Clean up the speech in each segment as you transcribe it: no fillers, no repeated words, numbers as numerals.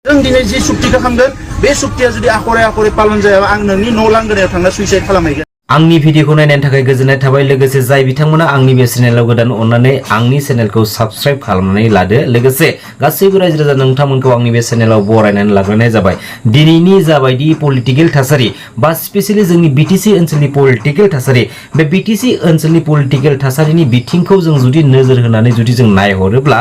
जों दिनै जि सुक्तिखौ खालामदों बे सुक्तिया जुदि आखरे आखरे पालन जायाबा आं नोंनि न' लांगोनायाव थांना सुइसाइड खालामहैगोन। आंनि भिडिअखौ नायनायनि थाखाय गोजोननाय थाबाय। लोगोसे जाय बिथांमोना आंनि बे चेनेलाव गोदान अननानै आंनि चेनेलखौ साबस्क्राइब खालामनानै लादो। लोगोसे गासैबो रायजो राजा नोंथांमोनखौ आंनि बे चेनेलाव बरायनानै लाग्रोनाय जाबाय। दिनैनि जाबायदि पलिटिकेल थासारि बा स्पेसियली जोंनि बिटिसि ओनसोलनि पलिटिकेल थासारि, बे बिटिसि ओनसोलनि पलिटिकेल थासारिनि बिथिंखौ जों जुदि नोजोर होनानै जुदि जों नायहरोब्ला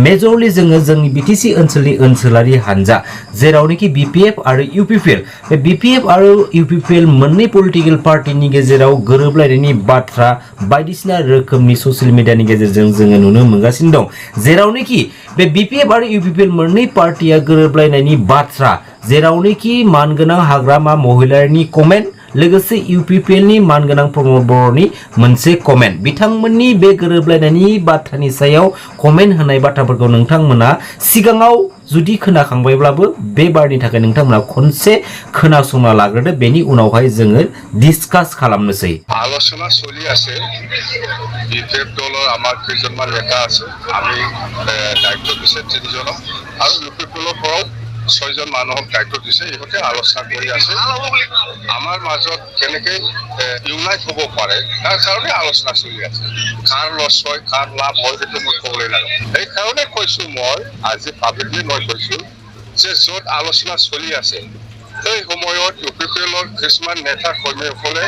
मेजरलि जोङो जोंनि बिटिसि ओनसोलनि ओनसोलारि हानजा जेरावनोखि BPF आरो UPPL, बे BPF आरो UPPL मोननै पलिटिकेल पार्टिनि गेजेराव गोरोबलायनायनि बाथ्रा बायदिसिना रोखोमनि ससियेल मिडियानि गेजेरजों जोङो नुनो मोनगासिनो दं। जेरावनोखि बे BPF आरो UPPL मोननै पार्टिया गोरोबलायनायनि बाथ्रा, जेरावनोखि मानगोनां हाग्रामा महिलारिनि कमेन्ट, लोगोसे UPPL नि मानगोनां प्रमद बर'नि मोनसे कमेन्ट, बिथांमोननि बे गोरोबलायनायनि बाथ्रानि सायाव कमेन्ट होनाय बाथ्राफोरखौ नोंथांमोना सिगाङाव जुदि खोनाखांबायब्लाबो बे बारनि थाखाय नोंथांमोना खनसे खोनासंना लाग्रोदो, बेनि उनावहाय जोङो डिसकास खालामनोसै। आलोचना चलि আছে BPF দলৰ আমাৰ কেইজনমান নেতা আছে, আমি দায়িত্ব দিছে 3 জনক আৰু UPPL পৰাও 6 জন মানুহক দায়িত্ব দিছে। ইহঁতে আলোচনা কৰি আছে আমাৰ মাজত কেনেকে ইউনাইট হ'ব পাৰে তাৰ কাৰণে আলোচনা চলি আছে। কাৰ লছ হয় কাৰ লাভ হয় সেইটো মই ক'বলৈ লাগে। সেইকাৰণে কৈছো মই আজি পাব্লিকলি মই কৈছো যে য'ত আলোচনা চলি আছে সেই সময়ত UPPLৰ কিছুমান নেতা কৰ্মীসকলে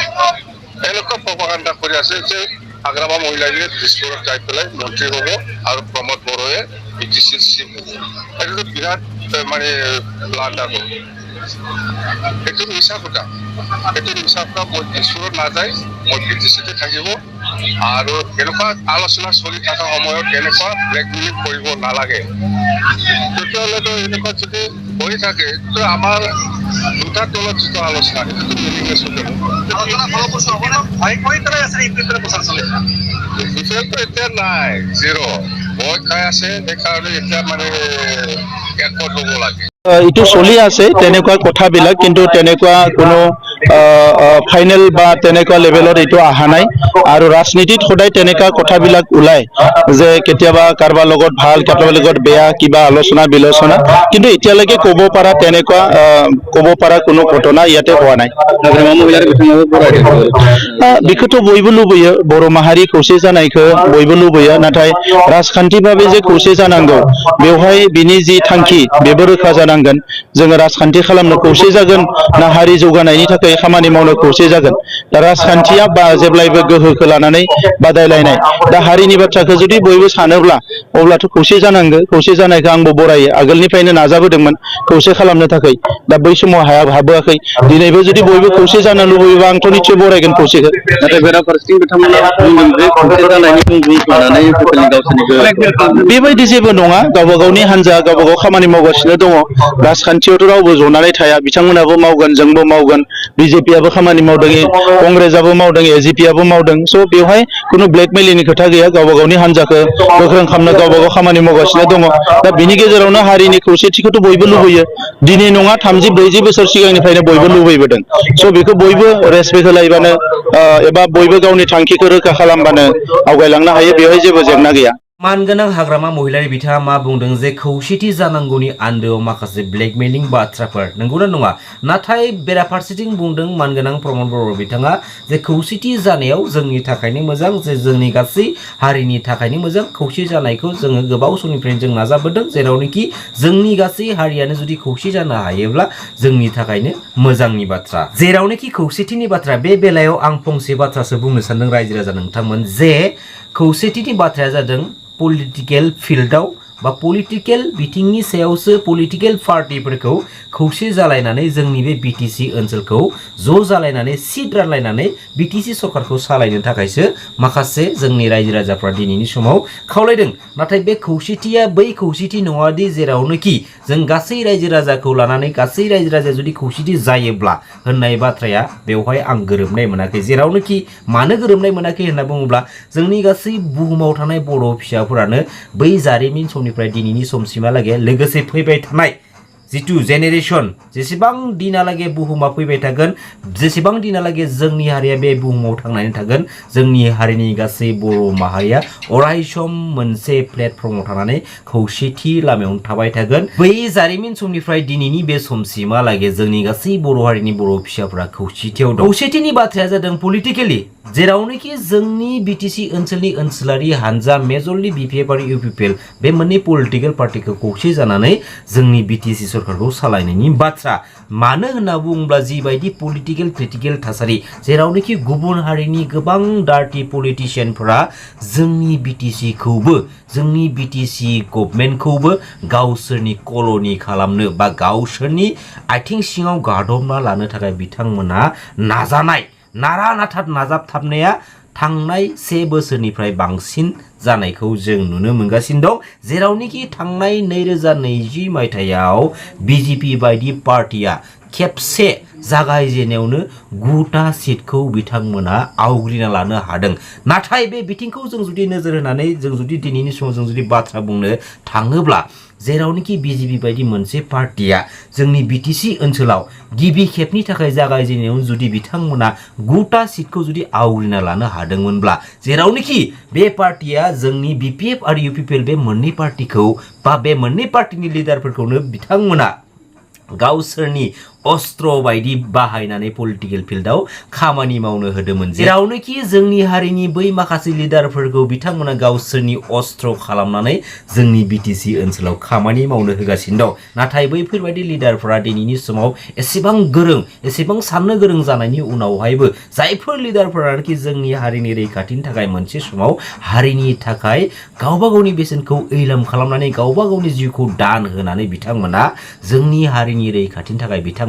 এনেকুৱা প্ৰপাগাণ্ডা কৰি আছে যে হাগ্ৰামা মহিলাৰীয়ে দিছপুৰত যাই পেলাই মন্ত্ৰী হ'ব আৰু প্ৰমোদ বড়োৱে BTC চিফ হ'ব। এইটো বিৰাট মানে ব্লাণ্ডাৰ হ'ব। এইটো মিছা কথা। এইটো মিছা কথা। মই দিছপুৰত নাযায়, মই BTCতে থাকিব আৰু এনেকুৱা আলোচনা চলি থকা সময়ত এনেকুৱা ব্লেকমেইলিং কৰিব নালাগে। তেতিয়াহ'লেতো এনেকুৱা যদি হৈ থাকে তো আমাৰ দুটা দলত যিটো আলোচনা সেইটো মিলিংলেছ হৈ যাব। এতিয়া নাই, জিৰ' ভয় খাই আছে। সেইকাৰণে এতিয়া মানে একমত হ'ব লাগে। ইটো চলি আছে তেনেকুৱা কথাবিলাক, কিন্তু তেনেকুৱা কোনো ফাইনেল বা তেনেকুৱা লেভেলত এইটো অহা নাই। আৰু ৰাজনীতিত সদায় তেনেকুৱা কথাবিলাক ওলায় যে কেতিয়াবা কাৰোবাৰ লগত ভাল, কাৰোবাৰ লগত বেয়া, কিবা আলোচনা বিলোচনা, কিন্তু এতিয়ালৈকে ক'ব পৰা তেনেকুৱা ক'ব পৰা কোনো ঘটনা ইয়াতে হোৱা নাই। बेखौथ' बयबो लुबैयो, बर' माहारि खौसे जानायखौ बयबो लुबैयो, नाथाय राजखान्थिभाबै जे खौसे जानांगौ बेवहाय बिनि जि थांखि बेबो रोखा जानांगोन। जोङो राजखान्थि खालामनो खौसे जागोन ना हारि जौगानायनि थाखाय खामानि मावनो खौसे जागोन। दा राजखान्थिया जेब्लायबो गोहोखौ लानानै बादायलायनाय। दा हारिनि बाथ्राखौ जुदि बयबो सानोब्ला अब्लाथ' खौसे जानांगौ। खौसे जानायखौ आंबो बरायो, आगोलनिफ्रायनो नाजाबोदोंमोन खौसे खालामनो थाखाय। दा बै समाव हाबोआखै। दिनैबो जुदि बयबो खौसे जानो लुबैयोबा आंथ' निश्चय बरायगोन खौसेखौ। नाथाय बेराफारसेथिं बिथांमोना बुंदों जे खौसे जानायनि मुं लानानै बेबायदि जेबो नङा। गावबा गावनि हान्जा गावबा गाव खामानि मावगासिनो दङ। राजखान्थियावथ' रावबो जनानै थाया। बिथांमोनाबो मावगोन, जोंबो मावगोन, BJPआबो खामानि मावदों, कंग्रेसआबो मावदों, AGPआबो मावदों। स' बेवहाय खुनु ब्लेकमेलिंनि खोथा गैया। गावबा गावनि हान्जाखौ गोख्रों खालामनो गावबा गाव खामानि मावगासिनो दङ। दा बिनि गेजेरावनो हारिनि खौसेथिखौथ' बयबो लुबैयो। दिनै नङा, 30-40 बोसोर सिगांनिफ्रायनो बयबो लुबैबोदों। स' बेखौ बयबो रेसपेक्ट होलायबानो एबा बयबो गावनि थांखिखौ रोखा खालामबानो आवगायलांनो हायो। बेवहाय जेबो जेंना गैया। मानगोनां हाग्रामा महिलारि बिथाङा मा बुंदों जे खौसेथि जानांगौनि आन्दोआव माखासे ब्लेकमेलिं बाथ्राफोर, नंगौना नङा? नाथाय बेराफारसेथिं बुंदों मानगोनां प्रमद बर' बिथाङा जे खौसेथि जानायाव जोंनि थाखायनो मोजां, जे जोंनि गासै हारिनि थाखायनो मोजां। खौसे जानायखौ जोङो गोबाव समनिफ्रायनो जों नाजाबोदों, जेरावनोखि जोंनि गासै हारियानो जुदि खौसे जानो हायोब्ला जोंनि थाखायनो मोजांनि बाथ्रा। जेरावनोखि खौसेथिनि बाथ्रा, बे बेलायाव आं फंसे बाथ्रासो बुंनो सानदों रायजो राजा नोंथांमोन, जे खौसेथिनि बाथ्राया जादों पलिटिकेल फिल्डआव बा पलिटिकेल बिथिंनि सायावसो पलिटिकेल पार्टिफोरखौ खौसे जालायनानै जोंनि बे BTC ओनसोलखौ ज' जालायनानै सिट रानलायनानै BTC सरकारखौ सालायनो थाखायसो माखासे जोंनि रायजो राजाफ्रा दिनैनि समाव खावलायदों। नाथाय बे खौसेथिया बै खौसेथि नङादि जेरावनोखि जों गासै रायजो राजाखौ लानानै गासै रायजो राजाया जुदि खौसेथि जायोब्ला होननाय बाथ्राया बेवहाय आं गोरोबनाय मोनाखै। जेरावनोखि मानो गोरोबनाय मोनाखै होनना बुङोब्ला जोंनि गासै बुहुमाव थानाय बर' फिसाफोरानो बै जारिमिन समनिफ्राय दिनैनि समसिमहालागै, लोगोसे फैबाय थानाय जितु जेनेरेशन जेसेबां दिनालागे बुहुमा फैबाय थागोन जेसेबां दिनालागे जोंनि हारिया बे बुहुमाव थांनानै थागोन जोंनि हारिनि गासै बर' माहारिया अराय सम मोनसे प्लेटफर्माव थानानै खौसेथि लामायावनो थाबाय थागोन बै जारिमिन समनिफ्राय दिनैनि बे समसिमहालागे जोंनि गासै बर' हारिनि बर' फिसाफोरा खौसेथियाव दं खौसेथिनि बाथ्राया जादों पलिटिकेलि जेरावनोखि जोंनि BTC ओनसोलनि ओनसोलारि हानजा मेजरलि BPF आरो UPPL बे मोननै पलिटिकेल पार्टिखौ खौसे जानानै जोंनि BTC सरकारखौ सालायनायनि बाथ्रा मानो होनना बुङोब्ला जिबायदि पलिटिकेल क्रिटिकेल थासारि जेरावनोखि गुबुन हारिनि गोबां डार्टी पलिटिशियानफोरा जोंनि BTC खौबो जोंनि BTC गभर्नमेन्टखौबो गावसोरनि कल'नि खालामनो बा गावसोरनि आथिं सिङाव गादबना लानो थाखाय बिथांमोना नाजानाय नारा नाथा नाजाबथाबनाया थांनाय 1 बोसोरनिफ्राय बांसिन जानायखौ जों नुनो मोनगासिनो दं जेरावनोखि थांनाय 2020 मायथाइयाव BJP बायदि पार्टिया खेबसे जागायजेनायावनो 9टा सिटखौ बिथांमोना आवग्रिना लानो हादों नाथाय बे बिथिंखौ जों जुदि नोजोर होनानै जों जुदि दिनैनि समाव जों जुदि बाथ्रा बुंनो थाङोब्ला जेरावनोखि BJP बायदि मोनसे पार्टिया जोंनि BTC ओनसोलाव गिबि खेबनि थाखाय जागायजेननायाव जुदि बिथांमोना 9टा सिटखौ जुदि आवग्रिना लानो हादोंमोनब्ला जेरावनोखि बे पार्टिया जोंनि BPF आरो UPPL बे मोननै पार्टिखौ बा बे मोननै पार्टिनि लिडारफोरखौनो बिथांमोना गावसोरनि अस्त्र बायदि बाहायनानै पलिटिकल फिल्डआव खामानि मावनो होदोंमोन जेरावनोखि जोंनि हारिनि बै माखासे लिडारफोरखौ बिथांमोना गावसोरनि अस्त्र खालामनानै जोंनि BTC ओनसोलाव खामानि मावनो होगासिनो दं नाथाय बैफोरबायदि लिडारफोरा दिनैनि समाव एसेबां गोरों एसेबां साननो गोरों जानायनि उनावहायबो जायफोर लिडारफोरानोखि जोंनि हारिनि रैखाथिनि थाखाय मोनसे समाव हारिनि थाखाय गावबा गावनि बेसेनखौ ऐलाम खालामनानै गावबा गावनि जिउखौ दान होनानै बिथांमोना जोंनि हारिनि रैखाथिनि थाखाय बिथांमोना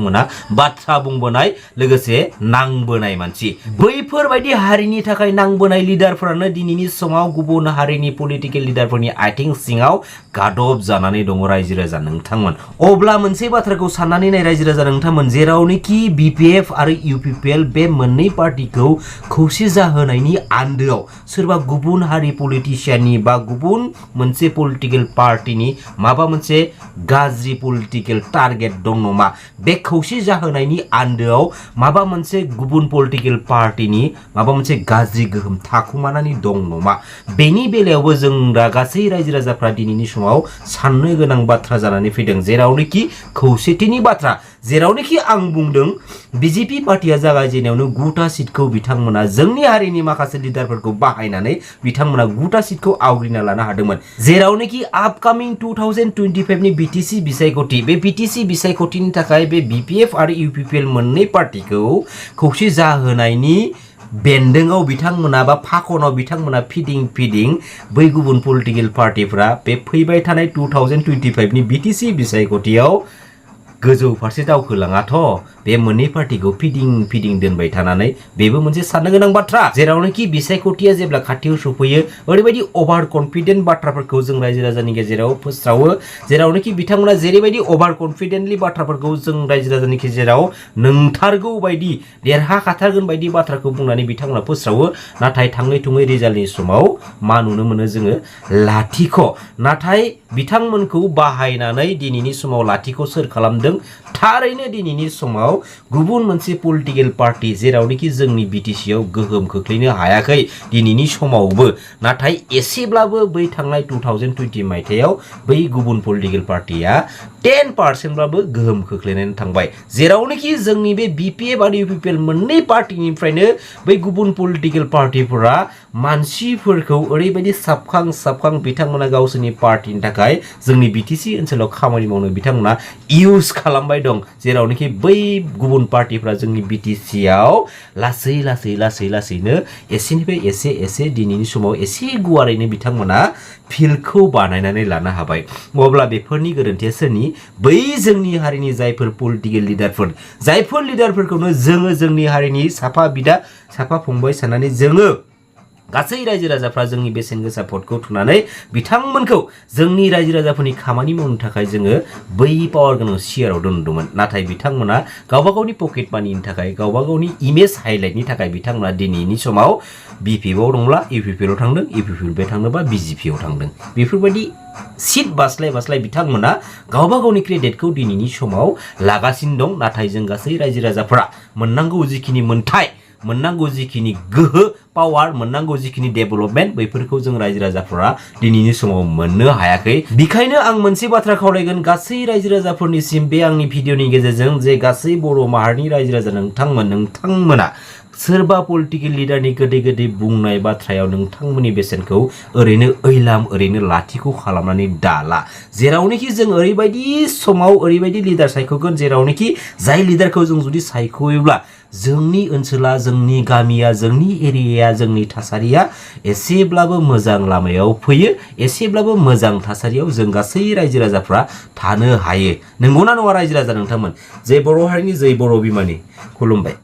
बाथ्रा बुंबोनाय लोगोसे नांबोनाय मानसि बैफोरबायदि हारिनि थाखाय नांबोनाय लिडारफोरानो दिनैनि समाव गुबुन हारिनि पलिटिकेल लिडारफोरनि आथिं सिङाव गादब जानानै दङ रायजो राजा नोंथांमोन अब्ला मोनसे बाथ्राखौ साननानै नाय रायजो राजा नोंथांमोन जेरावनोखि BPF आरो UPPL बे मोननै पार्टिखौ खौसे जाहोनायनि आन्दोआव सोरबा गुबुन हारि पलिटिशियाननि बा गुबुन मोनसे पलिटिकेल पार्टिनि माबा मोनसे गाज्रि पलिटिकेल टारगेट दं नामा बे खौसे जाहोनायनि आन्दोआव माबा मोनसे गुबुन पलिटिकेल पार्टिनि माबा मोनसे गाज्रि गोहोम थाखुमानानै दं नामा बेनि बेलायावबो जों दा गासै रायजो राजाफ्रा दिनैनि समाव साननो गोनां बाथ्रा जानानै फैदों जेरावनोखि खौसेथिनि बाथ्रा जेरावनोखि आं बुंदों BJP पार्टिया जागायजेननायावनो 9टा सिटखौ बिथांमोना जोंनि हारिनि माखासे लिडारफोरखौ बाहायनानै बिथांमोना 9टा सिटखौ आवग्रिना लानो हादोंमोन जेरावनोखि आपकामिं 2025 नि BTC बिसायख'थि बे BTC बिसायख'थिनि थाखाय बे BPF आरो UPPL मोननै पार्टिखौ खौसे जाहोनायनि बेन्दोंआव बिथांमोना बा फाखनाव बिथांमोना फिदिं बै गुबुन पलिटिकेल पार्टिफोरा बे फैबाय थानाय 2025 नि BTC बिसायख'थियाव गोजौ फारसे दावखोलाङाथ' बे मोननै पार्टिखौ फिदिं दोनबाय थानानै बेबो मोनसे साननो गोनां बाथ्रा जेरावनोखि बिसायख'थिया जेब्ला खाथियाव सफैयो ओरैबायदि अभार कन्फिडेन्ट बाथ्राफोरखौ जों रायजो राजानि गेजेराव फोस्रावो जेरावनोखि बिथांमोना जेरैबायदि अभार कन्फिडेन्टलि बाथ्राफोरखौ जों रायजो राजानि गेजेराव नंथारगौ बायदि देरहाखाथारगोन बायदि बाथ्राखौ बुंनानै बिथांमोना फोस्रावो नाथाय थाङै थुङै रिजाल्टनि समाव मा नुनो मोनो जोङो लाथिख' नाथाय बिथांमोनखौ बाहायनानै दिनैनि समाव लाथिख' सोर खालामदों थारैनो दिनैनि समाव गुबुन मोनसे पलिटिकेल पार्टी जेरावनोखि जोंनि BTC आव गोहोम खोख्लैनो हायाखै दिनैनि समावबो नाथाय एसेब्लाबो बै थांनाय 2020 मायथाइयाव बै गुबुन पलिटिकेल पार्टीया 10% ब्लाबो गोहोम खोख्लैनानै थांबाय जेरावनोखि जोंनि बे BPF आरो UPPL मोननै पार्टीनिफ्रायनो बै गुबुन पलिटिकेल पार्टीफोरा मानसिफोरखौ ओरैबायदि साबखां बिथांमोना गावसोरनि पार्टीनि थाखाय जोंनि BTC ओनसोलाव खामानि मावनो बिथांमोना इउज खालामबाय दं जेरावनोखि बै गुबुन पार्टीफोरा जोंनि BTC आव लासैनो एसेनिफ्राय एसे दिनैनि समाव एसे गुवारैनो बिथांमोना फिल्डखौ बानायनानै लानो हाबाय अब्ला बेफोरनि गोरोन्थिया सोरनि बै जोंनि हारिनि जायफोर पलिटिकेल लिडारफोर जायफोर लिडारफोरखौनो जोङो जोंनि हारिनि साफा बिदा साफा फंबाय साननानै जोङो गासै रायजो राजाफ्रा जोंनि बेसेन गोसा भटखौ थुनानै बिथांमोनखौ जोंनि रायजो राजाफोरनि खामानि मावनो थाखाय जोङो बै पावार गोनां सियाराव दोनदोंमोन नाथाय बिथांमोना गावबा गावनि पकेट मानिनि थाखाय गावबा गावनि इमेज हाइलाइटनि थाखाय बिथांमोना दिनैनि समाव BPF आव दंब्ला UPPL आव थांदों UPPL थांनोबा BJP आव थांदों बेफोरबायदि सीट बास्लाय बिथांमोना गावबा गावनि क्रेडिटखौ दिनैनि समाव लागासिनो दं नाथाय जों गासै रायजो राजाफोरा मोननांगौ जिखिनि मोनथाय मोननांगौ जिखिनि गोहो पावार मोननांगौ जिखिनि डेभेलपमेन्ट बैफोरखौ जों रायजो राजाफोरा दिनैनि समाव मोननो हायाखै बेखायनो आं मोनसे बाथ्रा खावलायगोन गासै रायजो राजाफोरनिसिम बे आंनि भिडिअनि गेजेरजों जे गासै बर' माहारिनि रायजो राजा नोंथांमोना सोरबा पलिटिकेल लिडारनि गोदै बुंनाय बाथ्रायाव नोंथांमोननि बेसेनखौ ओरैनो ओइलाम ओरैनो लाथिख' खालामनानै दाला जेरावनोखि जों ओरैबायदि समाव ओरैबायदि लिडार सायख'गोन जेरावनोखि जाय लिडारखौ जों जुदि सायख'योब्ला जोंनि ओनसोला जोंनि गामिया जोंनि एरियाया जोंनि थासारिया एसेब्लाबो मोजां लामायाव फैयो एसेब्लाबो मोजां थासारियाव जों गासै रायजो राजाफ्रा थानो हायो नंगौना नङा रायजो राजा नोंथांमोन जय बर' हारिनि जय बर' बिमानि खुलुमबाय।